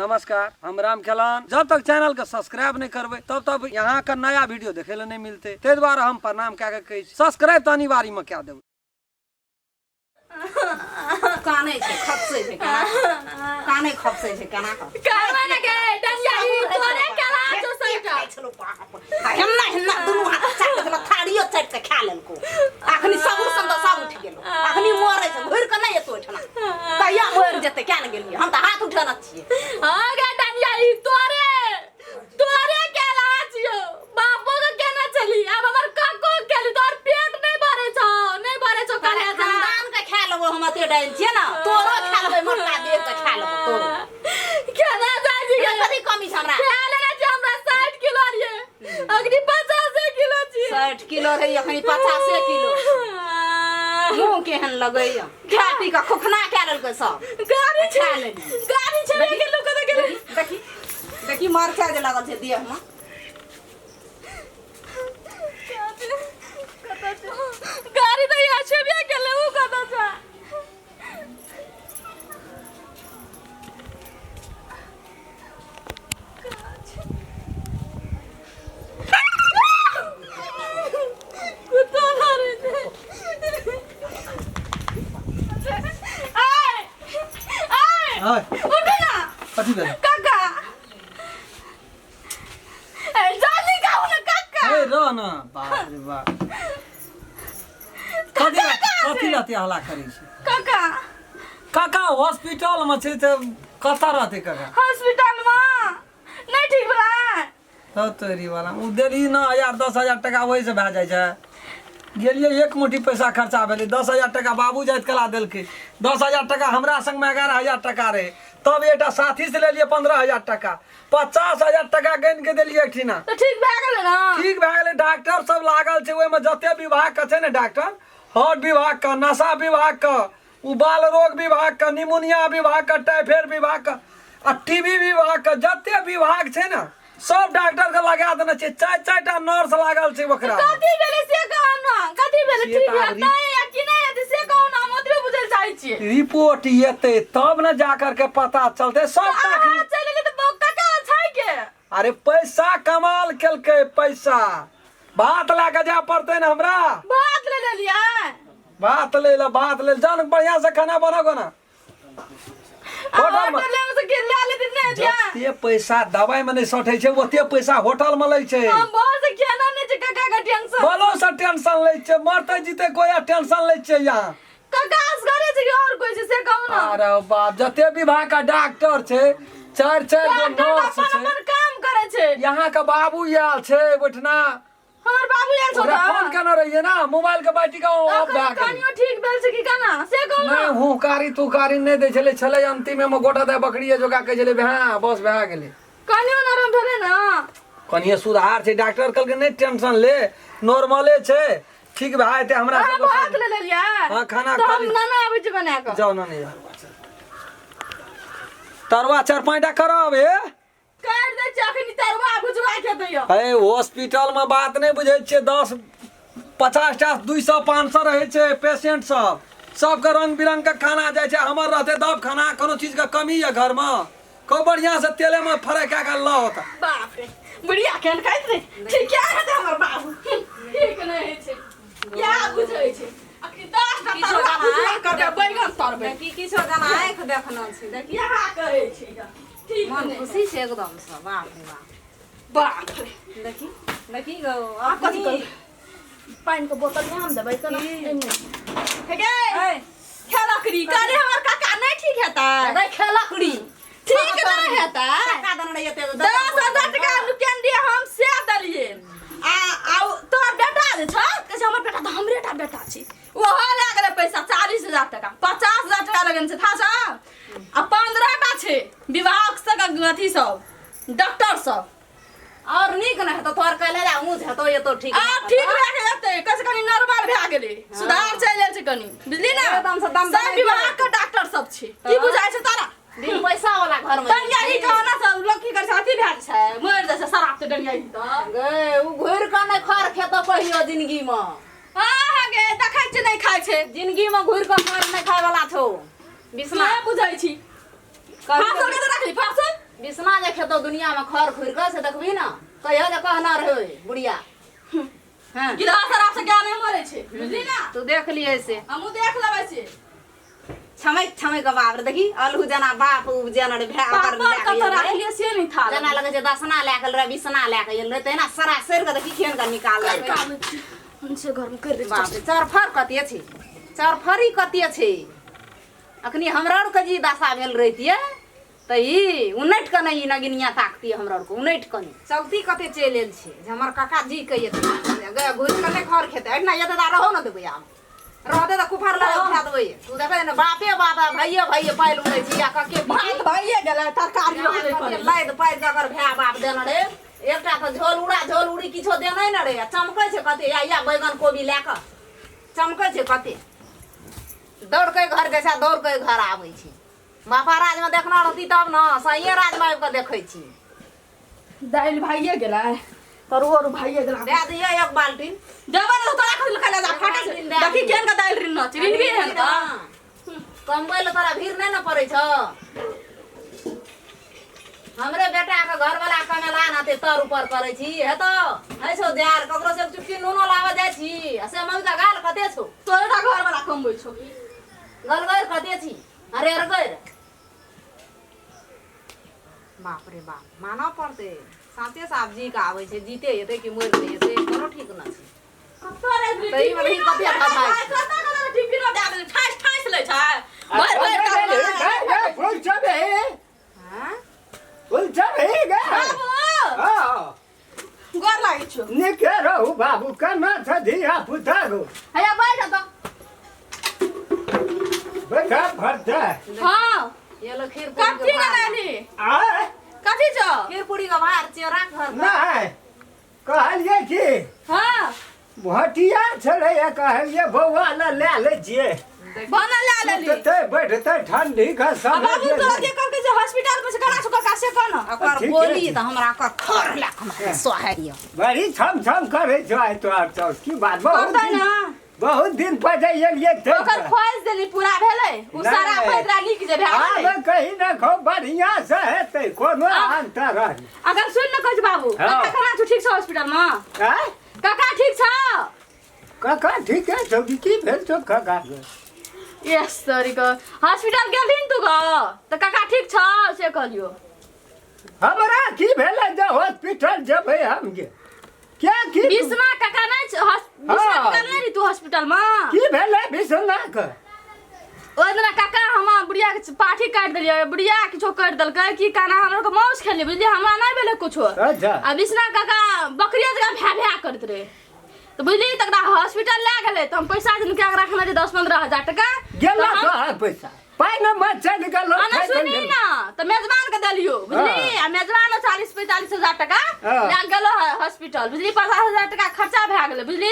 नमस्कार, हम राम खेलान। जब तक चैनल के सब्सक्राइब नहीं करबै तब तक यहाँ के नया वीडियो देखे ले नहीं मिलते, ताहि दुआरे हम प्रणाम कए के कहै छी, सब्सक्राइब तऽ अनिवार्य में कए देबै। कानै छै, खपसै छै केना, कानै खपसै छै केना कऽ। करबै ने गे डंडिया, ई तोरे केला छौ सबटा। छलो बाप, हेन्ना हेन्ना दुनू हाथ चाटि देलक, थारियो चाटि कऽ खा लेलको। अखनी सबुर सन तऽ सब उठि गेलो, अखनी मरै छै, घुरि कऽ नहि एतो ओहिठिना, कहिया मरि जेतै किया ने गेलियै, हम तऽ हाथ उठेने छियै। हाँ गे डंडिया, ई तोरे तोरे केला छियौ, बापो के केना चली, आब हमर काको के केली, तोहर पेट नहीं भरे छौ, नहीं भरे छौ कलेजा। खानदान के खा लेबो हम, एते डाइन छियै ने, तोरो खा लेबै, मोटका देह के खा लेबो तोरो। केना जाइ छी गे? कथी कमी छै हमरा? खा लेने छी, हमरा 60 किलो रहिए, अखनी 50 किलो छी। 60 किलो रहै, अखनी 50 किलो। मुँह केहन लगैया, खा पी कऽ खोखना कए लेलकै सब। गाड़ी छै, खा लेली। गाड़ी छै के लोक कतऽ गेलै? देखी देखी, मरचा जे लागल छै देह में। गाड़ी तऽ यहाँ छेबे केलै, उ कतऽ छै? कुत्ता मारै छै। आय आय, उठू ना। कथी भेल? काका, ए जल्दी कहू ना काका। ए रह ना, बाप रे बाप, कथी कथी लते हल्ला करै छै? काका, काका हॉस्पिटल में छै तऽ कतऽ रहतै काका? हॉस्पिटल में नहीं ठीक भेलै। तब तोरी वाला ओ देलही 9000 10,000 टका, ओहिसँ भए जाइ छै। गेलियै, एक मुट्ठी पैसा खर्चा भेलै, 10,000 टका बाबू जाइत कला देलकै, 10,000 टका हमरा संगमे 11,000 टका रहै, तब एकटा साथीसँ लेलियै 15,000 टका, 50,000 टका गनि के देलियै एकठिना। तऽ ठीक भए गेलै ने? ठीक भए गेलै। डॉक्टर सब लागल छै ओहिमे, जते विभागके छै ने डॉक्टर, हार्ट विभागके, नशा विभागके, उ बाल रोग विभागके, निमोनिया विभागके, टाइफाइड विभागके आ टीबी विभागके, जते विभाग छै ने सब डॉक्टर के लगा देने छै, चारि चारि टा नर्स लागल छै ओकरा। कथी भेलै से कहू ना, कथी भेलै? से ठीक तऽ आब हेतै या कि नहि हेतै से कहू ना, हम ओतबे बुझै लए चाहै छियै। रिपोर्ट एतै तब ने जा करके पता चलतै सब। अहाँ तखनी चलि एलियै तऽ काका छै के? अरे पैसा कमाल केलकै, पैसा भात लए के जाय पड़तै ने हमरा। भात ले लेलियै? भात ले ले, भात ले जान, बढ़िया से खाना बनाबो ना होटल में। होटल में से के ले लेती नहीं दिया। जते पैसा दवाई में नहीं सठै छै ओते पैसा होटल में लै छै। हम बहुत से खाना नहीं छै काका का टेंशन। बोलो से टेंशन लै छै, मरते जीते कोई टेंशन लै छै यहाँ। काका असगरे छै कि और कोई छै से कहू ना। अरे बाप, जते विभाग का डॉक्टर छै, चारि चारि गो डॉक्टर तऽ नर्स अपन छै। अपन काम करै छै। यहाँ के बाबू आयल छै ओहिठिना। हमर बाबू आयल छौ ओकरा तऽ? फोन केने रहियै ना, मोबाइल के बैटरी के ऑफ भए गेलै। कनियो ठीक भेल छै कि केना से कहू ना। नहि, हुँकारी तुकारी नहि दै छलै, छलै अंतिमे मे गोटा दे बकरिये जोका कहै छलै भए, बस भए गेलै। कनियो नरम भेलै ना? कनिये सुधार छै, डॉक्टर कहलकै नहि टेंशन ले, नॉर्मले छै, ठीक भए जेतै हमरा अहाँ सबके। भात ले लेलियै? हाँ, खाना तऽ खा हम ली। नाना आबै छी बना कऽ। जाउ नानी, जाउ। तरुआ चारि पाँच टा करब हे। काटि दै छी अखनी तरुआ भुजवा के दैयो। अरे हॉस्पिटल में बात नहीं बुझै छियै, 10 50 टा 200 500 रहै छै पेशेंट सब, सबके रंग बिरंग के खाना जाइ छै। हमर रहतै दब खाना, कोनो चीज के कमी यऽ घर में? खूब बढ़िया से तेले में फ्राई कए के लहत। बाप रे, बुढ़िया केहन खाइत रहे, ठीक हेतै हमर बाबू? ठीक नहि होइ छै, इएह बुझै छै। अखनी 10 टा किछो तरुआ जना भुजवा आँखि करबै, बैगन तरबै। देखी, किछो जना आँखि देखना छै, देखी। इएह कहै छै ग, ठीक मन नहि। खुशी छै एकदम से, बाप रे बाप। बाप रे। देखी देखी गो। आब कथी करबै? पानि के बोतल यहाँ हम देबै केना एहिमे? हे गे, ए, खेलकरी करे हमर काका नहि ठीक हेतै? अरे खेलकड़ी ठीक नहि हेतै। टका देने रहियै ते 10,000 टका नुकेन दिए, हम से देलिए। आ आ तोहर बेटा जे छौ, कहै छै हमर बेटा तऽ हमरे टा बेटा छी, ओहो लए गेलै पैसा 40,000 टका, 50,000 टका लगन छै था छौ। आ 15 टा छै विभाग सब अथी सब डॉक्टर सब। और नीक नहि हेतौ तोहर, काल्हि रे ऊँच हेतौ एतौ ठीक। आब ठीक भए के जेतै, कहै छै कनि नॉर्मल भए गेलै, सुधार चलि आयल छै कनि, बुझली ने? एकदम से दम सब दम विभाग के डॉक्टर सब छै, की बुझाइ छै तोरा? बिन पैसा वाला घर में डनिया ई कहना सब लोक की करै छै, अथी भए जाइ छै, मरि जाइ छै शराब से डनिया ई तऽ। गे, उ घुरि कऽ नहि खर खेतौ कहियो जिंदगी में। हाँ गे, देखै छियै नहि खाइ छै। जिंदगी में घुरि कऽ खर नहि खाय वाला छौ बिसना। से बुझै छी। कहियो फाँसल के तऽ रखली फाँसल। बिसना जे खेतौ दुनिया में खर खुर के से देखबी ना कहियो जे कहना रहे बुढ़िया। हाँ। गिरह शराब से ज्ञान नहीं मरे छे, बुझली ना? तू देख लिए से। हमहूँ देख लेबै छी। छमक छमक के बाप रे देखी अलहू जना बाप उपजन रे भै ओकर पापड़ लए के कतऽ एल रे। राखलियै से नहि था। जेना लगै छै दसना लए के रे बिसना लए के एल रे तहिना सरा सड़ि के देखी केहन के निकाल हमसे घर में कर दे। बाप रे चरफर कते छै, चरफरी कते छै। अखनी हमरा आरके जे दशा भेल रहितियै तऽ ई उनटि कऽ नहि ई नगिनिया ताकतियै हमरा आरके उनटि कऽ नहि। चलती कते चलि आयल छै जे हमर काका जी के एतै गै घुरि कऽ नहि घर खेतै एहिना एतै तऽ रहौ ने देबै। आब रहतै तऽ कुफर लगा उठा देबै। तू देखै ने बापे बाप आ भाइये भाइये पाइल उड़ै छै या कके भात भइए गेलै, तरकारी रहबे करै। लादि पाइल कऽ अगर भाय बाप देने रे एकटा तऽ झोल उड़ा झोल उड़ी किछो देने ने रे। आ चमकै छै कते या या बैगन कोबी लए कऽ चमकै छै कते। दौड़ के घर जाइ छै, दौड़ के घर आबै छै। बापा राजमे देखना रहती तब ने सहिए राजमे आबि कऽ देखै छी। दालि भाइए गेलै, तरुओ आर भाइए गेलै। दए दिअ एक बाल्टीन। देबै ने तोरा खातिर खाइ जा फाटे छै। देखी केहन के दालि रिन्न छै, रिनबी एहन का। कमबै लए तोरा भीड़ नहि ने पड़ै छौ। हमरे बेटाके घरवला कमेला ने ते तर ऊपर करै छी हेतौ है छौ there ककरो से चुटकी नूनो लाबऽ जाइ छी आ से मम्मी का गाल कते छौ। तोरे टा घरवला कमबै छौ। गलगैर कते छी अरे अरगैर। बाप रे बाप मानऽ पड़तै साँचे साफ जी के आबै छै। जीते एतै कि मरि के एतै कोनो ठीक न छै। कतऽ रे? तही मे रही कते धधाइ छै। कतऽ कतऽ टिफिनो दए देलै, ठाँसि ठाँसि लै छै भरि भरि कऽ। फूल सब है। हाँ? फूल सब है गे। बाबू। हाँ। गोर लागै छौ। नीके रहू बाबू, केना छ धिया पुता गो? हैया बैठ तऽ। बैठा भरता। हाँ। ये लो खीर पूरी कथी के भार। बनाली? आय। कथी छौ? खीर पूरी के भार चेरा घर। नहीं कहलिए कि हाँ। भटिया छलै कहलिए बौआ ला ले लै छियै। बनल ला लेली। सुततै बैठतै ठंडी के आ समय। बाबू तोरा के कहलकै जे हॉस्पिटल में से करा छौ काका से कह न। ओकर ठीक बोली है। तऽ हमरा ओकर खर लए कऽ हमरा सोहाइए। बड़ी छम छम करै छौ आइ तोहर तो की बात बहुत करतै दिन ना। बहुत दिन पर जे एलियै तै ओकर ख्वाहिश देली पूरा भेलै, उ नहि। सारा पैदरा नीक जे भए गेलै। आब कही ने खूब बढ़िया से हेतै कोनो आन तरह नहि। अगर सुन न कहै छी बाबू। हाँ। काका केना छौ, ठीक छौ हॉस्पिटल में? आँय? काका ठीक छौ? काका ठीके छौ कि की भेल छौ काका के? यस सॉरी क हॉस्पिटल गेलहिन तू ग तऽ काका ठीक छौ से कहलियो। हमरा की भेलै जे हॉस्पिटल जेबै हम गे? क्या की बिस्मा काका नहि बिस्मा हाँ। काका नहि रही तू हॉस्पिटल में? की भेलै बिसना के? ओहि दिना काका हम बुढ़िया के पाठी काटि देलियै, बुढ़िया किछो करि देलकै की काना हमरा के माउस खेलियै बुझलियै, हमरा नहि भेलै कुछो। अच्छा। आ बिस्ना काका बकरिया जकाँ भै भै करैत रहै तऽ बुझलियै तकरा हॉस्पिटल लए गेलै तऽ हम पैसा जे नुका के रखने रहियै 10-15 हजार टका। गेला तऽ हम- तोहर पैसा पानि मे चलि गेलो। आ नहि सुनी ना तऽ मेजबान के देलियो बुझली, आ मेजबान 40-45 हजार टका हाँ। लए गेलो हॉस्पिटल बुझली, 50 हजार टका खर्चा भए गेलै बुझली।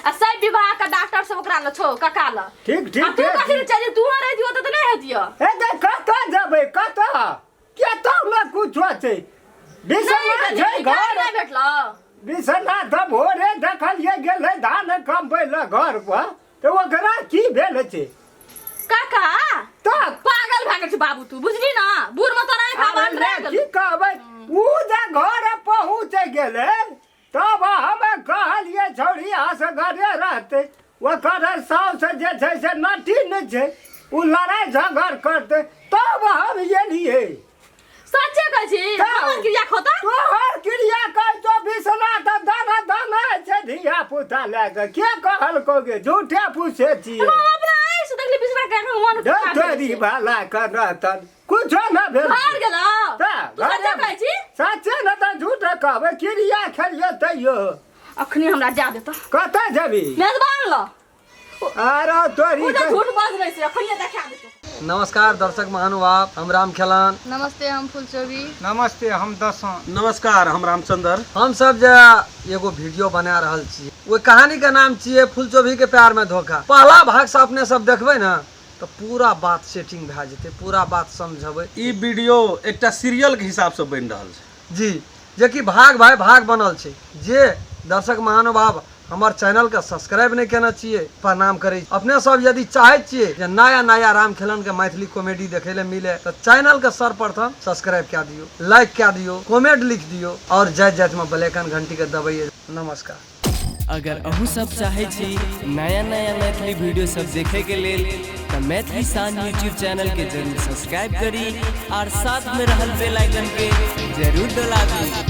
आ सब विभाग के डॉक्टर सब ओकरा लग छौ काका लग। ठीक ठीक आ तू ठीक। कथी लए चलि, तू रहितियो तऽ नहि हेतियो। हे गे कतऽ जेबै कतऽ केतौ ने कुछो छै बिसना छै घर नहि भेटलो। बिसना तऽ भोरे देखलियै गेलै धान कमबै लए घर पर तऽ ओकरा की भेल छै? काका तक पागल भए गेल छै बाबू तू बुझली ना, बूढ़ में तोरा आँखि अरे बंद रहि ने की गेल। कहबै उ जे घर पहुँच गेलै तब हम कहलियै छौड़ी असगरे रहतै, ओकर साउस जे छै से नटी नहि छै, उ लड़ाइ झगड़ करतै, तब हम एलियै। सच्चे कहै छी? तब। हमर क्रिया खोता तोहर क्रिया कहै छौ बिसना तऽ दाना दाना छै धिया पुता लए कऽ के कहलकौ गे? झूठे पूछे छियै। हम अपना आँखि से देखली बिसना के आँखि मन धौ तोरी भला कर रहतन कुछो न भेल। घर गेलौ तऽ तू सच्चे घरे- कहै छी? सच्चे न तऽ झूठ कहबै? क्रिया खेलियै तैयो। अखनी हमरा जा देतौ। कतऽ जेबी? मेजबान ल। अरे तोरी ओ जे झूठ बाजलै से अखनी देखा देतौ। नमस्कार दर्शक महानुभाव, हम राम खेलान। नमस्ते, हम फुलचोबी। नमस्ते, हम दसों। नमस्कार, हम रामचंद्र। हम सब जे एगो वीडियो बना रहल छी ओहि कहानी के नाम छियै फुलचोभी के प्यार में धोखा। पहला भाग से अपने सब देखबै ने तऽ पूरा बात सेटिंग भए जेतै, पूरा बात समझबै। ई वीडियो एकटा सीरियल के हिसाब से बनि रहल छै जी, जे कि भाग भाई भाग बनल छै। जे दर्शक महानुभाव हमर चैनल के सब्सक्राइब नहीं केने छियै, प्रणाम करै छी। अपने सब यदि चाहै छियै जे नया नया राम खेलन के मैथिली कॉमेडी देखै ले मिले तऽ चैनल के सर्वप्रथम सब्सक्राइब कए दियौ, लाइक कए दियौ, कमेंट लिख दियौ और जाइत जाइत में बेल आइकन घंटी के दबैयै। नमस्कार। अगर अहूँ सब चाहै छी नया नया मैथिली वीडियो सब देखे के लेल तऽ मैथिली शान यूट्यूब चैनल के जरूर सब्सक्राइब करी और साथ में रहल बेल आइकन के जरूर दबा दी।